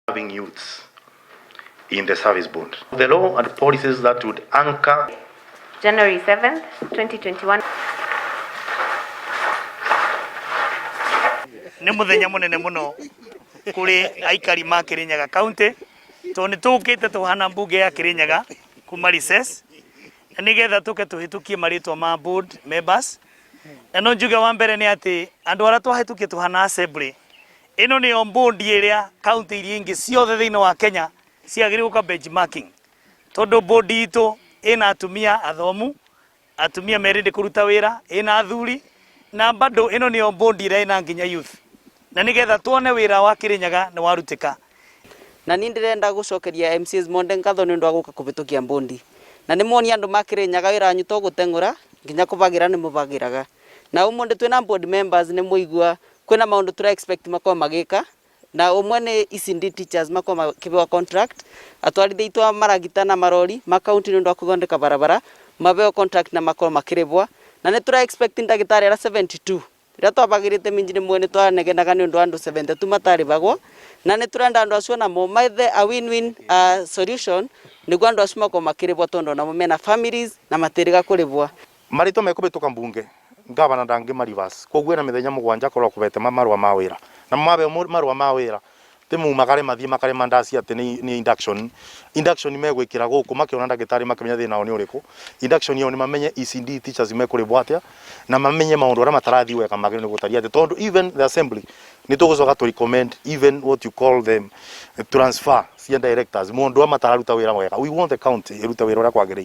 Having youths in the service board. The law and policies that would anchor January 7th, 2021. Nĩ mũthenya mũnene mũno kũrĩ aikari ma Kirinyaga County tondũ nĩ tũkĩte tũhana mbunge ya Kirinyaga kuma recess na nĩgetha tũke tũhĩtũkie marĩtwa ma board members. Na no njuge wa mbere nĩ atĩ andũ arĩa twahĩtũkie tũhana assembly ĩno nĩyo board ĩrĩa county iria ingĩ ciothe thĩinĩ wa Kenya ciagĩrĩirwo gũka benchmarking, tondũ board itũ ĩna atumia athomu, atumia merĩndĩ kũruta wĩra, ĩna athuri, na bado ĩno nĩyo board ĩrĩa ĩna nginya youth, na nĩgetha tuone wĩra wa Kirinyaga nĩ warutĩka. Na ni ndirenda gucokeria MCAs monde ngatho ni undu wa guka kubitukia mbondi, na ni moni andu ma Kirinyaga wira wanyu to guteng'ura nginya kubagira ni mubagiraga. Na umundi twina board members, ni muigua kwina maundu tura expect makorwo magika, na umwe ni ECD teachers makorwo makibewa contract, atwarithia itwa maragita na marori ma county ni undu wa kuthondeka barabara mabeo contract na makorwo makiribwa. Na ni tura expect ndagitari aria 72 riria twabagirite minji ni mwene twanegenaga ni undu wa andu 72 mataribagwo, na ni turenda andu acio namo maithe a win-win solution niguo andu acio makorwo makiribwa, tondu namo mena families na matiriga kuribwa. Marĩtwa mekũhĩtũka mbunge, ngavana ndangĩ reverse, koguo ena mĩthenya 7 akorwo kũbete marũa ma wĩra, na mabe marũa ma wĩra ti mumagare mathie makare mandaci atĩ nĩ induction megwĩkĩra gũkũ makĩona ndagĩtarĩ makĩmenya thĩna wao nĩ ũrĩkũ. Induction ĩyo nĩ mamenye ECD teachers mekũrĩbwo atĩa na mamenye maũndũ arĩa matarathiĩ wega magĩrĩirwo nĩ gũtaria atĩ, tondũ even the assembly nĩ tũgũcoka to recommend even what you call them transfer cia directors mũndũ matararuta wĩra wega. We want the county ĩrute wĩra ũrĩa kwagĩrĩire.